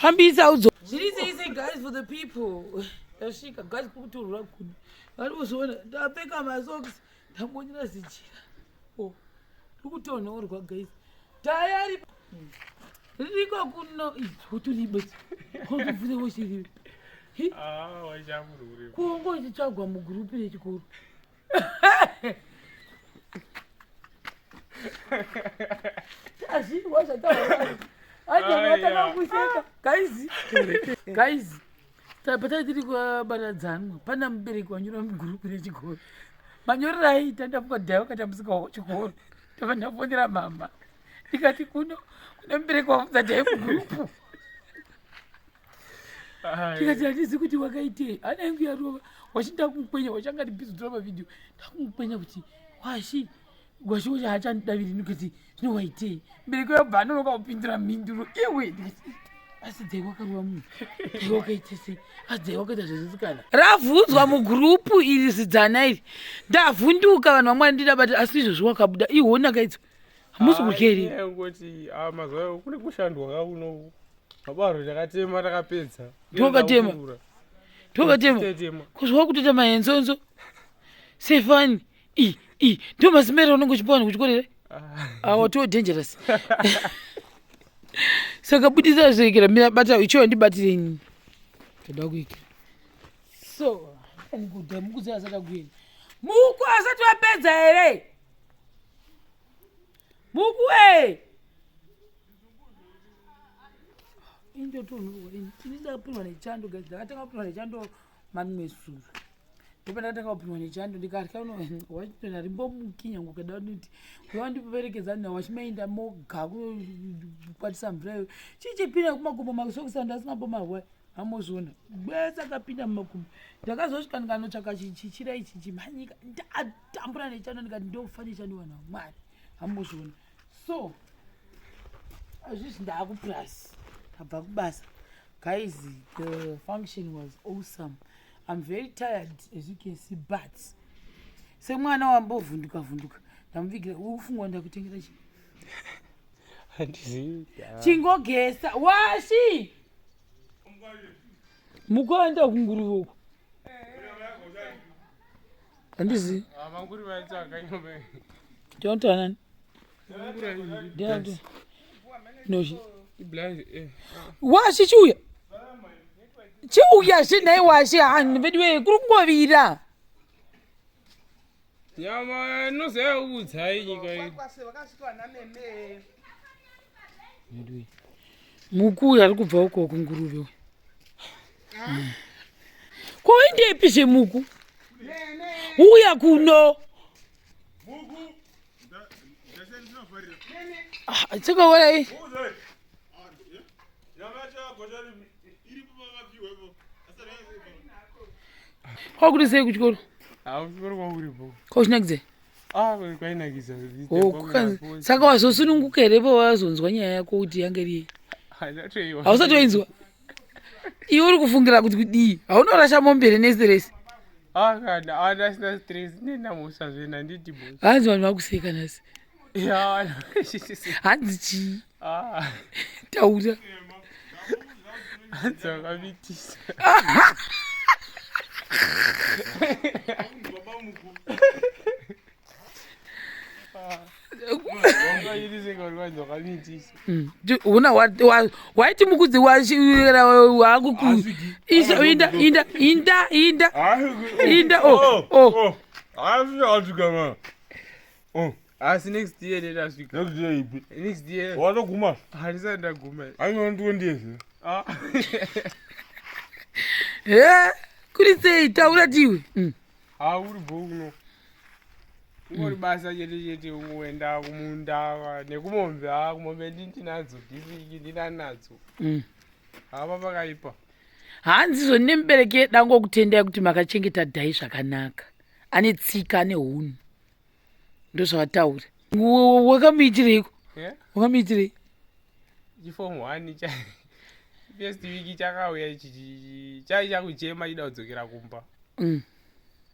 Fambisa udzo. Zviri sei sei guys for the people. Ndasvika guys kukutorwa kuno. Vari kuzviona ndapfeka masocks ndamonyera zijira. Oh. Ndikutonhorwa guys. Tayari ririko kuno utoribe. Kotuvhure wochiribe. Ah, wachamurure. Kuongo ichitsvagwa mugroup rechikoro. Tazvinzwa zvataura. Ajanataka kuseka. Guys. Guys. Tapata tiri kwabaradzanwa pana mubereki wanyora mugroup rechikoro. Manyorero aiita ndafuka dhai wakatambisika chikoro. Ndabva ndafonera mama. Ndikati kuno kune mubereki wabvunza dhai mugroup. Ndikati handizi kuti wakaitei. Hana yangu yarova. Wachinda kumukwenya wachangati busy kutora mavideo. Ndakumukwenya kuti washi washi wachi haachandidaviri ndikati zvino waitei. Mubereki wabva anonoka kupindura mhinduro iwe ndikati asi dzai wakarova munhu dzai wakaita sei asi dzai wakaita zvezisikana ravhunzwa mugurupu iri zidzana iri ndavhunduka vanhu vamwari ndidabata asi izvozvo wakabuda ihona kaidzo hamusi kudya here ngoti ah, mazuva kune kushandwa ka kuno mabaro takatema takapedza Tokatema. Tokatema. Kuzwa kutoita mahenzonzo sefani i i ndo masimera unenge uchipa vanhu kuchikoro here ah. awa too dangerous saka budisa zvirekera mira bata ichiwa ndibatire ini toda kuikira so anikuda mukuzi asati akuenda muku asati wapedza here muku e indotonhorwa ini ini ndakapindwa nechando guys ndakatanga kupindwa nechando mamwe suru ndopandakatanga kupindwa nechando ndikatya wachitona rimbomuki nyange ukada kuti uyawandiperekedza na wachimainda moga kukwatisa mvura iyo chichipinda kumakumbo masokisi ando asina mbomahwa amozviona gwese akapinda mumakumbo ndakazosvika ndikanotsvaka chichira ichi chimhanyika ndatambura nechando ndikati ndofa nechando vanhu vamwari amozviona so azvizvi ndaakupurasi ndabva kubasa guys the function was awesome i'm very tired as you can see but semwana wambovhunduka vhunduka ndamuvigira uri kufunga ndakutengera chii Handizivi. Chingogesa washi mukuenda kunguruve uko handizivi ndinotaura nani noshi eh. washi chiuya chiuya zve nhai washi hanhu veduwe kuri kungovira Nyama inoziva kuudzai nyika iyi. Mukuyu ari kubva uko kunguruve uyu. Hmm. Ko indepi zvemuku? Uya kuno. Ah, tsika iyi. Kwakuti sei kuchikoro? Kwauchinakidza? Ah, kwainakidza. Oh, saka wazosununguka here pawazonzwa nyaya yako kuti yange iri hausati wainzwa iwe uri kufungira kuti kudii haunorasha mombe here nestress ah, hanzi vanhu vakuseka nhasi hanzi chii ah. taura hanzi vakamitisa una waiti mukudzi wakukuisa inda inda inda inda inda o o Oh. Asi next year ndasvika. Next year ipi? Next year. Watoguma? Handisati ndaguma. Aiwa 20 years. Ah. Eh, kuri sei taura tiwe. Mm. Ah, uri bho kuno. Ungori mm. basa chete chete ungoenda kumunda nekumombe ah kumombe ndinadzo ndisiki ndinanadzo. Mm. Hava pakaipa. Hanzi zvo nemubereki dangokutendai kuti makachengeta dhai zvakanaka. Ane tsika ane hunhu. Ndozvavataura. Wakamuitireiko? Yeah? Wakamuitirei? Chiform 1 cha first week chakauya ichi chai chakuchema chida kudzokera kumba.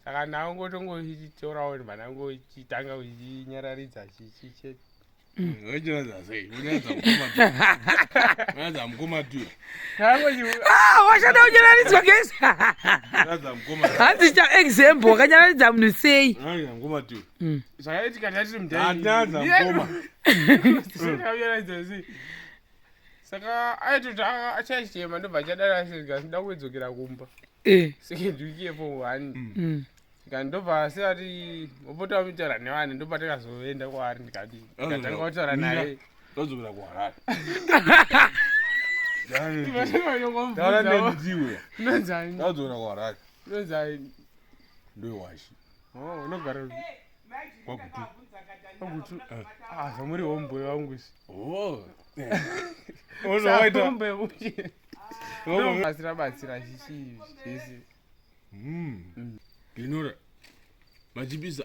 Saka ndangotongochitorawo ndibva ndangochitanga kuchinyararidza chichi chete. Wachinyaradza sei? Unyaradza mukoma tu. Unyaradza mukoma tu. Ah, washada kunyararidzwa gesi. Unyaradza mukoma tu. Hanzi cha example wakanyararidza munhu sei? Unyaradza mukoma tu. Zvakaitika tatiri Anyaradza mukoma. Mudhainyaradza sei? Saka aitoti achachema, ndobva achadara asika ndida kudzokera kumba. Second week yeform one. Saka ndobva asati wopota wamitaura nevana, ndobva takazoenda kwaari, ndikati ndikatanga kutaura naye. Ndodzokera kuHarare. Taura nendiwe. Unonzani? Ndodzokera kuHarare. Unonzani? Ndoiwashi. Oh, unogara Kwagutu. Kwagutu. Ah, zvamuri homeboy wangu isi. Oh. Unowaita. Homeboy uchi. Batsira batsira chichi zvese. Inora. Machipisa.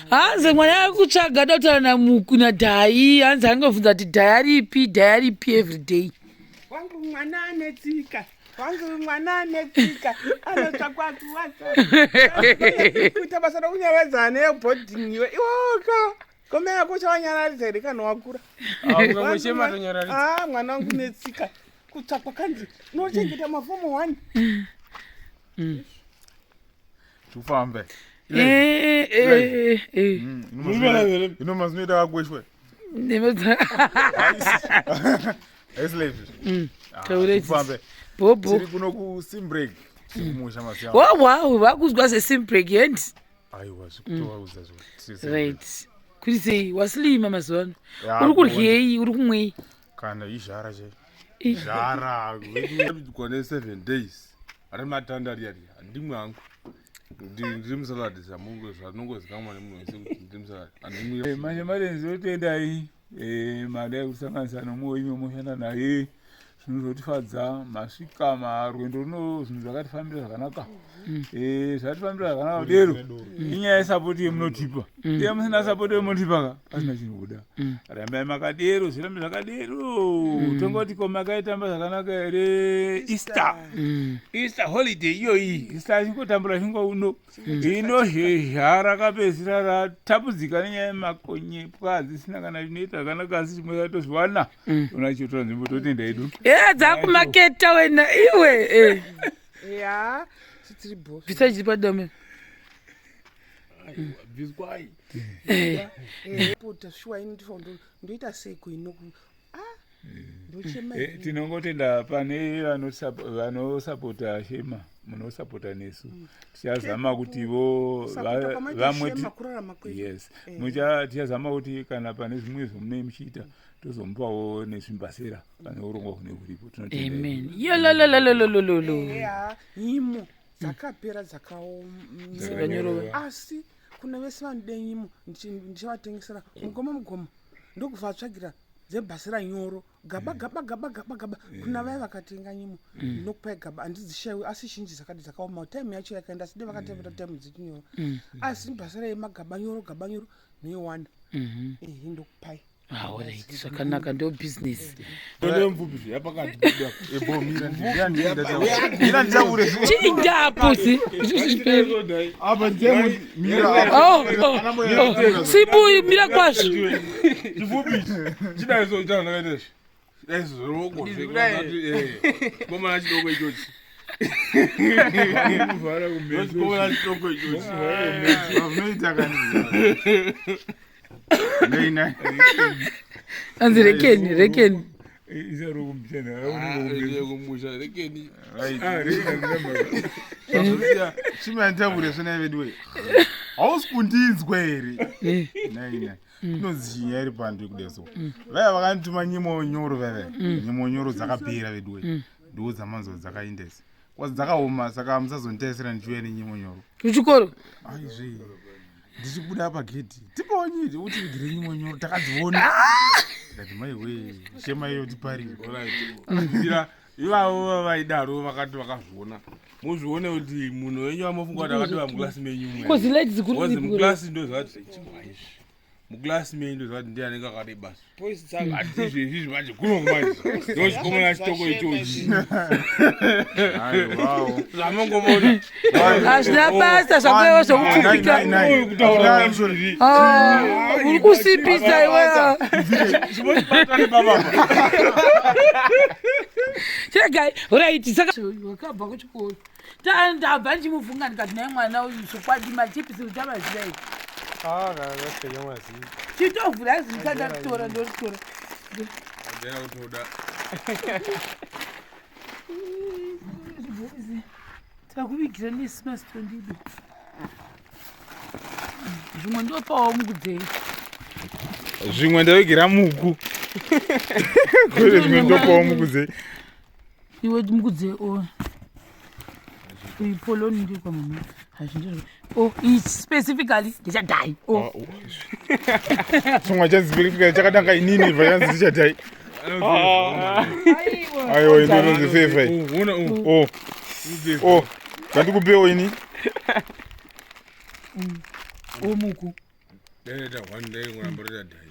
Hanzi mwana ari kutsvaga da kutaura namuku nadhai, hanzi angovhunza kuti dhai aripi, dhai aripi everyday. Wangu mwana ane tsika, wangu mwana ane tsika, anotsvakwa kuwasa kuita basa rokunyaradza nebhodhingi iwe iwoka kome yako uchawanyararidza here kana wakura? Ungangochema tonyararidza. Ah, mwana wangu netsika kutsvakwa kanzi unochengeta mafomu one. Tufambe. Eh, eh, eh. Ino mazinoita kakweshwe. Haisi live. Taureti. Tufambe. Bhobho. Tiri kuno kuSimbreak. Tiri kumusha masiya. Wow, vakuzwa zeSimbreak yendi. Aiwa, zvikutovaudza zvo. Tiri Simbreak. Right, kuti sei wasilima mazuva ano? Ya, Uri kuryei? Uri kumwei? Kana izhara che. Ih. Zhara. Kwane 7 days. Ari matanda riya riya. Handimwe hangu. Ndiri musalad zvamungo zvanongozikamwa nemunhu wese kuti ndiri musalad. Handimwi. Manje marenzi otendai mari yekusanganisa nomumwe wenyu moshanda naye, zvinhu zvotifadza. Masvika marwendo runo, zvinhu zvakatifambira zvakanaka. Zvatifambira zvakanaka kudero inyaya yesapoti yemunotipa. Iye musina sapoti yemunotipa ka, pasina chinobuda. Rambai makadero, zvirambe zvakadero. Tongoti ko makaitamba zvakanaka here Easter, Easter holiday iyoyi? Easter chingotambura chingouno ino zhezha rakapedzisira ratapudzika nenyaya yemakonye pwa dzisina kana chinoita zvakanaka, asi chimwe chatozviwana ona chitora nzvimbo. Totenda hedu. E, dzakumaketa wena iwe. Ya, titiri bo. Bvisa chiri padome. Bviswai. Pota shuwa ini ndifa ndoita seiko inoku ah ndochema. Tinongotenda pane vanosapota Shema, munosapota nesu. Tichazama kuti vo Kusapota kwamaita vamwe Shema kurarama kwedu. Yes. Tichazama kuti kana pane zvimwe zvomunee muchiita, tozomupawo nezvimbasera pane urongwa hune huripo. Tinotenda. Amen, yololololololo. Ya, nyimo dzakapera dzakaoma. Dzakanyorova. Asi kuna vese vanode nyimo, ndichavatengesera mugoma mugoma, ndokuvatsvagira dzebhasira nyoro, gaba gaba gaba gaba gaba. Kuna vaya vakatenga nyimo, ndinokupai gaba, handidzishayiwi. Asi zhinji dzakati dzakaoma, taimu yacho yakaenda, asi dai vakatevera taimu dzichinyoro. Asi bhasira yemagaba nyoro, gaba nyoro noiwana, ehe, ndokupai. Alright, zvakanaka, ndo bhizinesi. Ndemupfupi zviya pakati pedu apa. Ebo mira mira ndichaure. Chiindapo si Apa ndiye mira apa. Oh. Sibuyi, mira kwazvo. Chifupi ichi. Chidaiso chana ndakaita izvi. Chidaiso zvoroko zvekuti komana chidoko ichochi. Muvhara kumeso. Komana chidoko ichochi. Zvinoita kani. Nei nei. Anzi rekeni, rekeni. Isarokumbichana. Kumusha rekeni. Right. Chimira ndichaure zvona vedu we. Hausi kundinzwa here? Nei nei. Inonzi chinyaya iri pano ndikudeso. Vaya vakandituma nyimo nyoro vaya. Nyimo nyoro dzakapera vedu we. Ndiwo dzamanzo dzakaindesa. Kwazi dzakaoma, saka musazonditarisira ndichiuya nenyimo nyoro. Kuchikoro. Aizve. Ndichibuda pagedhi. Tipawo nyiri utivigire nyimo nyoro takadziona. Ndati mai we, shema iyo tiparire. Alright. Ivavo vaidaro vakati vakazviona. Muzvione kuti munhu wenyu amofunga kuti akatova muklasi menyu mwe. Kozi light Kozi dzikuru. muklasi ndo zvati chimwa izvi. Muklasi menyu ndoziva kuti ndiye anenge akareba. Ati izvezvi manje kuno manje. Ndochikomana chitoko ichochi. Aiwawo. Zvamongoona. Hazvina basa zvakuewa zvokupfupika. Uyu kutaura manje. Ah, uri kusimbisa iwe. Zvinobatana baba. Chiregai, right, saka wakabva kuchikoro. Ndabva ndichimufunga ndikati naye mwana uyu zvokwadi machipisi uchamaziva here? Ah, kana ndasvika mazivi. Chitovhura zita ndaritora ndoritora. Ndera kutoda. Takuvigira nesimastondido. Zvimwe ndopawo mukudzei. Zvimwe ndavigira muku. Kwete zvimwe ndopawo mukudzei. Iwe mukudzei o. Uyu poloni ndiri kwamama. Hazvindizvo. Oh, ichi specifically ndichadai. Oh. Chimwe chanzi specifically chakatanga inini bva chanzi ndichadai. Aiwa ndo inonzi fefa iyi. Uona u. Oh. Oh. Ngandikupewo ini. Omuku. Dai one day ngoramba richadai.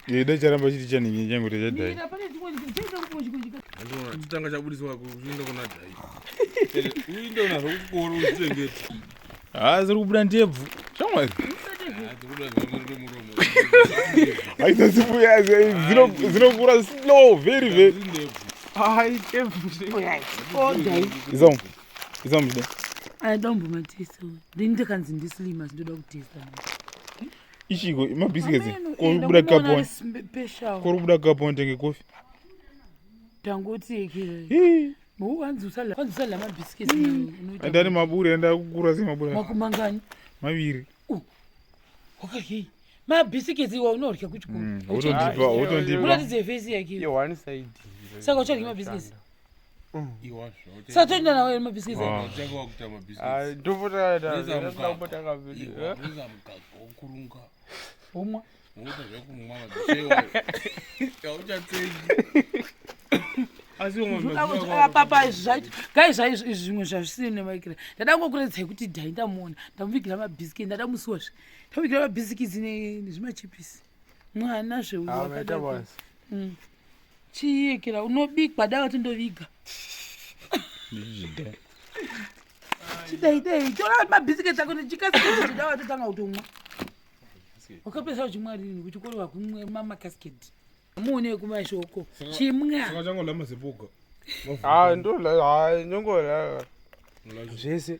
Ye dai charamba chiti chaningi changu chadai. Mira pane chimwe chichaita kupo chiko. Andiona chitanga chabudiswa kuenda kuna dai. Uinde unazvo kuchikoro uchichengeta. Ah, ziri kubuda ndebvu. Shamwari. Ah, dzikubuda zvamuromo muromo. Haita zibuya dzinokura slow very very. Ndebvu. Ai, tebvu. Oh, dai. Izamu. Izamu chide. Aidombomatesta. Ndini ndakanzi ndislima ndoda kutesta. Ichiko mabiscuits. Kuri kubuda cup one. Special. Kuri kubuda cup one tenge coffee. Tangoti yekire. Hii. Wanzi usala wanzi usala mabiscuits unoita. Andani maburi anda kukura semaburi. Makumangani. Maviri. Wakaryei? Mabhisikitsi iwa unorya kuchikoro. Wotondipa, wotondipa. Muratidze fesi yake. Ye one side. Saka ucharya mabhisikitsi. Iwa Saka toenda nawo here mabhisikitsi? Ah. Uchanga wakuita mabhisikitsi. Ah, ndopota Ndeza ndapota mukaka. kaviri. Iwa, unoisa mukaka wokurunga. Umwa. Unoita zvekumwa mabhisikitsi. Hauchatsengi. Asi umwe Papa izvi zvacho. Gai zvaizvi izvi zvimwe zvazvisiri nemaikira. Ndada kungokuratidzai kuti dhai ndamuona. Ndamuvigira mabhisikitsi ndadamusuwa zve. Ndamuvigira mabhisikitsi nezvimachipisi. Mwana zve uyu Ah, maita wakadai. basa. Chiyekera unobikwa dai watondoviga. Chidai dai tora mabhisikitsi ako nechikasiketi dai watotanga kutomwa. Wakapesa uchimwa rini kuchikoro wakumwe mamakasiketi. Muone kumashoko. Chimwa. Saka changola mazepoka. Ah, ndola ah, ndongola. Zvese.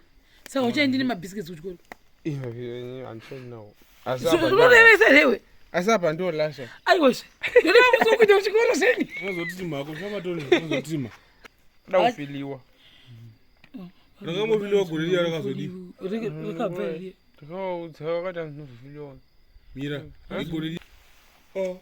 Saka uchaendi nemabhisikitsi kuchikoro. Iwe handichoni nawo. Asi apa Unorevesa rewe. asi apa ndolasha. Aiwazve. Ndoreva musi wekuenda kuchikoro seni. Unozotima hako zvamatoni unozotima. Da kufiliwa. Rakambofiliwa gore riya rakazodii? Rikabva here? Ndakaudza vakati andinozofiliwa. Mira, igore riya. Oh.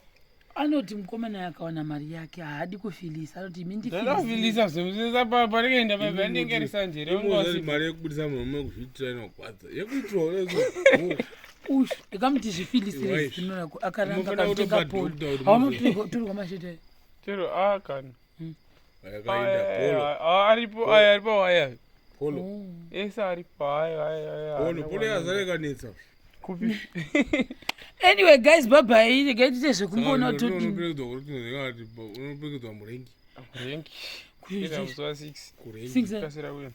Anoti mukomana akawana mari yake haadi kufilisa. Anoti imi ndifilise. Ndakafilisa zvese parikaenda baba ndinge risanjere Ungozari mari yekubudisa munhu mekuzviitira inogwadza. Yekuitirwa unezo. Ushu, ndikamuti zvifilisire Right. zino rako akaramba Unofanira akatenga kutopa polo. doctor kuti Hauna turwa mashete. Chero ah kana. Yakaenda polo. Aripo aya aripo aya. Polo. Ese aripo aya aya aya. Polo, polo yazara ikanetsa. Kupi. Anyway guys, bye bye. Regai tiite zvekumboona Saka todini. unoperekedzwa kuti unoperekedzwa murengi. Renki. Ira musi wa 6. Kurengi. Six, eh? Kasira kuenda.